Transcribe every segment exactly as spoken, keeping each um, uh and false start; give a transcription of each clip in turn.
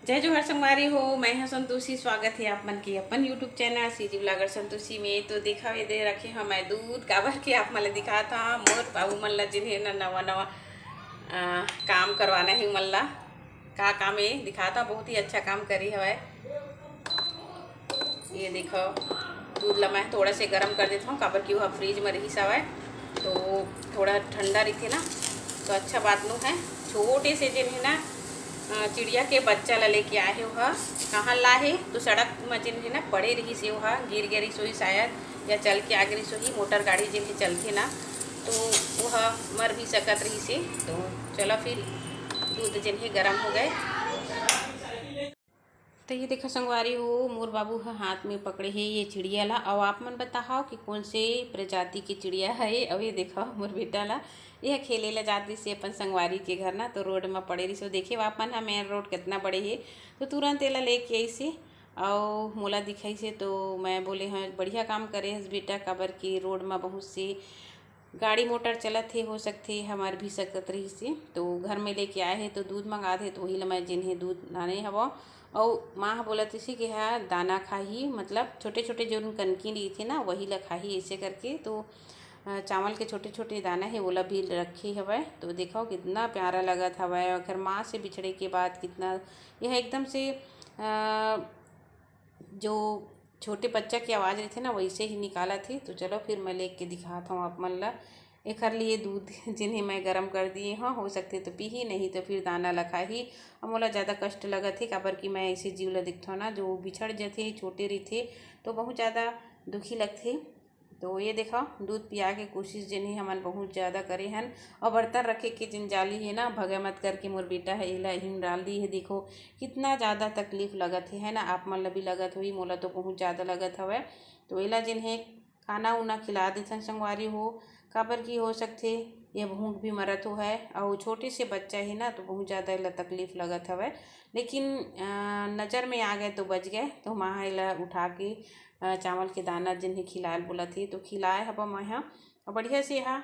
जय जोहार संगवारी हो, मैं हूं संतोषी। स्वागत हे आप मन के अपन YouTube channel CG blogger Santoshi में। तो देखा, ये दे रखे हंव मैं दूध, काबर के आप मन ला दिखात हंव मोर बाबू मन ला, जिन्हें ना नवा नवा अ, काम करवाना हे मन ला। का काम हे दिखात हंव, बहुत ही अच्छा काम करे हवय। ये देखो, दूध ला मैं थोड़ा से गरम कर देत हंव, काबर कि ओहा फ्रिज में रहिस हवय, तो थोड़ा ठंडा रहिथे ना, तो अच्छा बात नो हे। छोटे से जेन हे ना, अ, चिड़िया के बच्चा ला लेके आए हे। ओहा कहाँ ला हे, तो सड़क में जेन हे ना पड़े रहिस हे, ओहा गिर गे रहिस होही शायद, या चल के आ गे रहिस होही। मोटर गाड़ी जेन हे चलथे ना, तो ओहा मर भी सकत रहिस हे। तो चलो फिर, दूध जेन हे गरम हो गए। तो ये देखो संगवारी हो, मोर बाबू ह हाथ में पकड़े हे ये चिड़िया ला। अउ आप मन बताओ कि कौन से प्रजाति के चिड़िया है ये। अउ ये देखो मोर बेटा ला, ये खेले ला जात रहिस हे अपन संगवारी के घर ना, तो रोड में पड़े रहिस हे। देखे आप मन ह, मेन रोड कितना बड़े हे, तो तुरंत एला लेके आइस हे अउ मोला दिखाइस हे। तो मैं बोले हंव, बढ़िया काम करे हस बेटा, काबर कि रोड में बहुत से गाड़ी मोटर चलत हे, हो सकथे हमर भी सकत रहिस हे, तो घर में लेके आए हे, तो दूध मंगा दे, तो वही ला मैं जेन हे दूध लाने हवं। अउ माँ ह बोलत रहिस हे कि हा दाना खाही, मतलब छोटे छोटे जोन कनकी रहिथे ना, वही ला खाही, ऐसे करके। तो अ, चावल के छोटे छोटे दाना हे, ओला भी रखे हवय। तो देखो कितना प्यारा लगत हवय, ओकर माँ से बिछड़े के बाद कितना, यह एकदम से अ, जो छोटे बच्चा के आवाज़ रहिथे ना, वैसे ही निकालत हे। तो चलो फिर मैं लेके दिखात हंव आप मन ला। एखर लिए दूध जेन हे मैं गरम कर दिए हंव, हो सकथे तो पीही, नहीं तो फिर दाना ला खाही। अउ मोला ज़्यादा कष्ट लगत हे, काबर कि मैं ऐसे जीव ला देखथंव ना, जो बिछड़ जथे, छोटे रहिथे, तो बहुत ज़्यादा दुखी लगथे। तो ये देखो, दूध पिया के कोशिश जेन हे हमन बहुत ज़्यादा करे हन। अउ बर्तन रखे के जेन जाली हे ना, भगे मत करके मोर बेटा हे एला एहिम डाल दी हे। देखो कितना ज़्यादा तकलीफ लगत हे, है ना? आप मन ला भी लगत होही, मोला तो बहुत ज़्यादा लगत हवय। तो एला जेन हे खाना उना खिला देथन संगवारी हो, काबर कि हो सकथे ये भूख भी मरत हो है, अउ छोटे से बच्चा हे ना, तो बहुत ज़्यादा एला तकलीफ लगत हवय। लेकिन अ, नज़र में आ गए तो बच गए। तो माँ एला उठा के अ, चावल के दाना जेन हे खिलाए ल बोलत हे, तो खिलाए हबो मैं ह। अउ बढ़िया से हा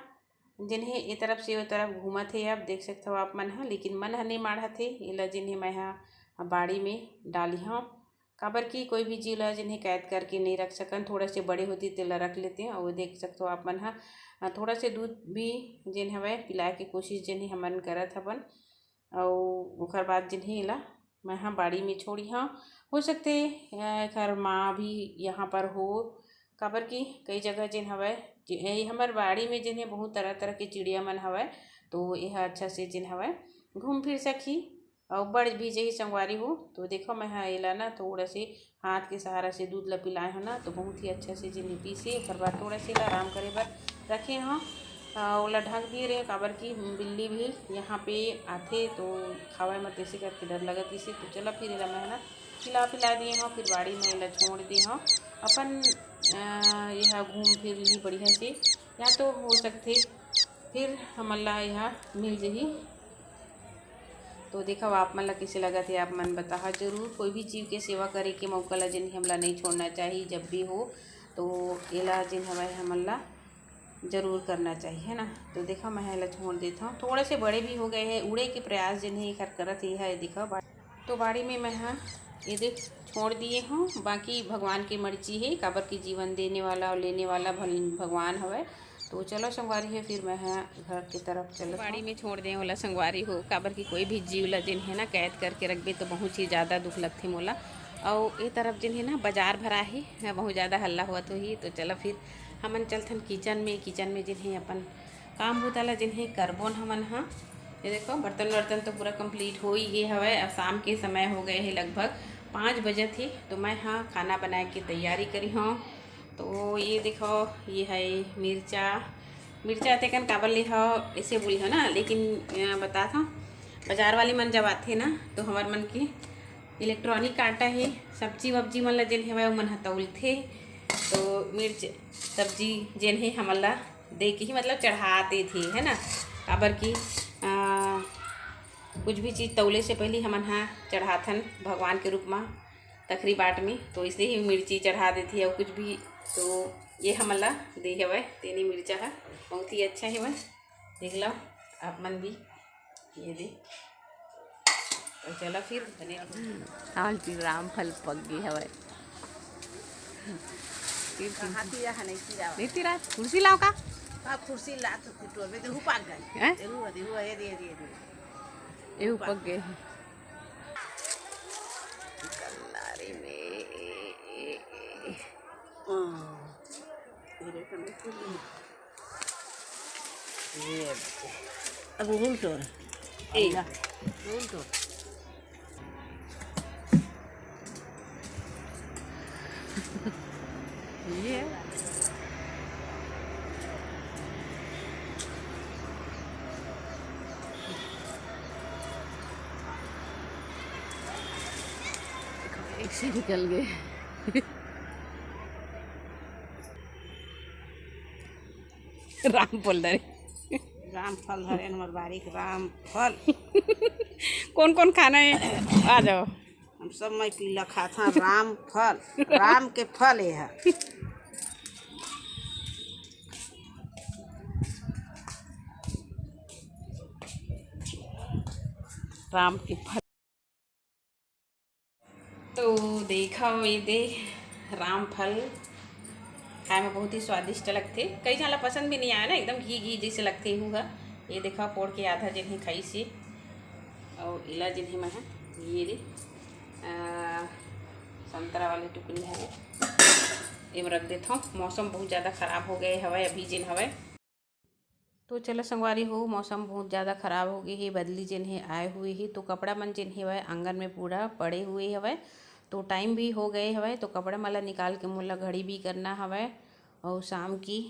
जेन हे ए तरफ से ओ तरफ घूमत हे, अब देख सकथव आप मन ह, लेकिन मन ह नइ माढ़त हे। एला जेन हे मैं ह बाड़ी में डाली हंव, काबर कि कोई भी जीव ला जेन हे कैद करके नइ रख सकन। थोड़ा से बड़े होती तेला रख लेते हैं। अउ देख सकथव आप मन ह, अ, थोड़ा से दूध भी जेन हवय पिलाए के कोशिश जेन हे हमन करत हवन। अउ ओकर बाद जेन हे एला मैं ह बाड़ी में छोड़ी हंव। हो सकथे अ, एकर माँ भी यहाँ पर हो, काबर कि कई जगह जेन हवय, जे-, ए हमर बाड़ी में जेन हे बहुत तरह-तरह के चिड़िया मन हवय, तो एहा अच्छा से जेन हवय घूम फिर सकही अउ बढ़ भी जही संगवारी हो। तो देखो मैं ह एला ना थोड़ा से हाथ के सहारा से दूध ला पिलाए हंव ना, तो बहुत ही अच्छा से जेन हे पीस हे। ओकर बाद थोड़ा से एला आराम करे बर रखे हंव। अ, ओला ढक दिए रहे, काबर कि बिल्ली भी यहाँ पे आथे तो खावे म तैसे करके डर लगत रहिसे। तो चला फिर एला मैं ना खिला पिला दिए हंव, फिर बाड़ी में एला छोड़ दिए हंव। अपन अ, यहाँ घूम फिर ली बढ़िया से, या तो हो सकथे फिर हमन ला यहाँ मिल जही। तो देखव आप मन ला कइसे लगत हे, आप मन बताहा जरूर। कोई भी जीव के सेवा करे के मौका ला जेन हमला नहीं छोड़ना चाहिए, जब भी हो तो एला जेन हवय हमन ला जरूर करना चाहिए, है ना। तो देखा मैं एला छोड़ देत हंव, थोड़ा से बड़े भी हो गए हैं, उड़े के प्रयास जेन हे एकर करत हे, है देखा बा-, तो बाड़ी में मैं हा ये देख छोड़ दिए हंव। बाकी भगवान के मर्जी हे, काबर कि जीवन देने वाला और लेने वाला भल-, भगवान हवय। तो चलो संगवारी हो, फिर मैं ह घर के तरफ चलत बाड़ी हंव। में छोड़ दे ओला संगवारी हो, काबर कि कोई भी जीव ला जेन हे ना कैद करके रखबे तो बहुत ही ज़्यादा दुख लगथे मोला। अउ ए तरफ जेन हे ना बाजार भरा हे, बहुत ज़्यादा हल्ला होवत होही। तो चलो फिर हमन चलथन किचन में। किचन में जेन हे अपन काम बुता ला जेन हे करबोन हमन ह। ये देखो बर्तन वर्तन तो पूरा कंप्लीट हो ही गए हवय। अब शाम के समय हो गए हे, लगभग पाँच बजत हे। तो मैं ह खाना बनाए के तैयारी करी हंव। तो ये देखो, ये है मिर्चा। मिर्चा तेकन काबर ले हव, ऐसे बोली हो ना, लेकिन अ, बतात हंव, बाजार वाले मन जब आथे ना, तो हमर मन के इलेक्ट्रॉनिक कांटा हे, सब्जी वब्जी मन ला जेन हेवय, ओमन ह तौलथे। तो मिर्च सब्जी जेन हे, हमन ला दे के ही, मतलब, चढ़ा देथे, है ना, काबर कि अ, कुछ भी चीज़ तौले से पहले हमन ह चढ़ाथन भगवान के रूप म तखरी बाट में, तो ऐसे ही मिर्ची चढ़ा देथे अउ कुछ भी। तो ये हमन ला दे हवय तेने मिर्चा ह, बहुत ही अच्छा हेवय, देख लो आप मन भी। ये दे, चलो फिर बने। हाँ जी, रामफल पक गे हवय। फिर कहाँ तिरा है, नहीं तिरा। नहीं तिरा, कुर्सी लाव का? हाँ, कुर्सी ला तो कुटो, मैं देहू पाक गई। हैं? देहू, देहू, ये दे, दे, दे। एहू पक गे हे। कल्लारी में। हाँ। ये देखो ना, ये अब उल तोड़। ए, उल तोड़। ये है। एक से निकल गए। रामफल धरे। रामफल धरे, हमर बारी के रामफल। कौन कौन खाना है? आ जाओ। हम सब मैं पीला खात हन, रामफल, राम के फल ये है। राम के फल। तो देखव, ये दे रामफल खाए में बहुत ही स्वादिष्ट लगथे। कई झन ला पसंद भी नहीं आए ना, एकदम घी घी जैसे लगथे एहू ह। ये देखव, पोड़ के आधा जेन हे खाइस हे, अउ इला जेन हे मैं ह ये दे, आ, संतरा वाले टुकनी हवे, एम रख देथव। मौसम बहुत ज़्यादा खराब हो गए हवय अभी जेन हवय। तो चलो संगवारी हो, मौसम बहुत ज़्यादा खराब हो गई है, बदली जेन है आए हुए ही, तो कपड़ा मन जेन हेवय आंगन में पूरा पड़े हुए हवय। तो टाइम भी हो गए हवय, तो कपड़ा मन ला निकाल के मोला घड़ी भी करना हवय। और शाम की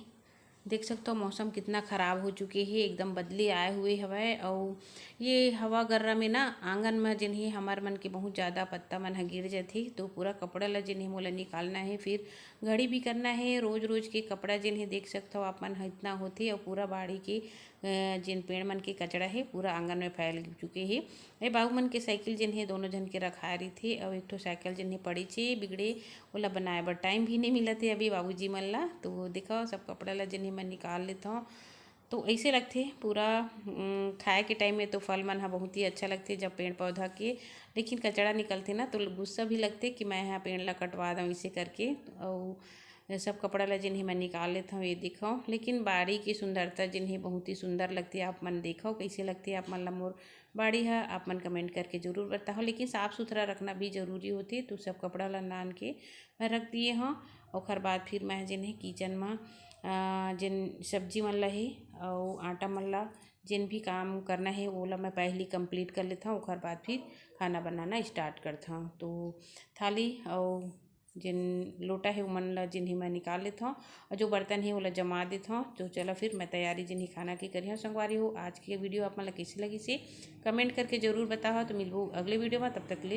देख सकते हो मौसम कितना खराब हो चुके है, एकदम बदली आए हुए हवय। और ये हवा गर्रा में ना आंगन में जेन है हमार मन के बहुत ज़्यादा पत्ता मन ह गिर जथे, तो पूरा कपड़ा ला जेन है मोला निकालना है, फिर घड़ी भी करना है। रोज रोज के कपड़ा जेन हे देख सकथव आप मन ह इतना होथे, अउ पूरा बाड़ी के अ, जेन पेड़ मन के कचरा हे पूरा आंगन में फैल चुके हे। ए बाबू मन के साइकिल जेन हे दोनों झन के रखाए रहिथे, अउ एक ठो साइकिल जेन हे पड़ेच हे बिगड़े, ओला बनाए बर टाइम भी नहीं मिलत हे अभी बाबूजी मन ला। तो देखव सब कपड़ा ला जेन हे मैं निकाल लेथव। तो ऐसे लगथे पूरा, उम, खाए के टाइम में तो फल मन ह बहुत ही अच्छा लगथे, जब पेड़ पौधा के लेकिन कचरा निकलथे ना, तो गुस्सा भी लगथे कि मैं ह पेड़ ला कटवा दंव, इसे करके। अउ सब कपड़ा ला जेन हे मैं निकाल लेथव, ये देखव। लेकिन बाड़ी की सुंदरता जेन हे बहुत ही सुंदर लगथे। आप मन देखव कैसे लगथे आप मन ला मोर बाड़ी ह, आप मन कमेंट करके जरूर बताओ। लेकिन साफ सुथरा रखना भी जरूरी होथे। तो सब कपड़ा ला नान के मैं रख दिए हव। ओखर बाद फिर मैं जेन हे किचन म, अ, जेन सब्जी मन ला हे अउ आटा मन ला, जेन भी काम करना हे ओला मैं पहली कंप्लीट कर लेथव। ओखर बाद फिर खाना बनाना स्टार्ट करथव। तो थाली अउ जेन लोटा हे ओमन ला जेन हे मैं निकाल लेथव, अउ जो बर्तन हे ओला जमा देथव। तो चलो फिर मैं तैयारी जेन हे खाना के करिहव। संगवारी हो, आज के वीडियो आप मन ला कैसे लगिस हे कमेंट करके जरूर बताओ। तो मिलबो अगले वीडियो में, तब तक के लिए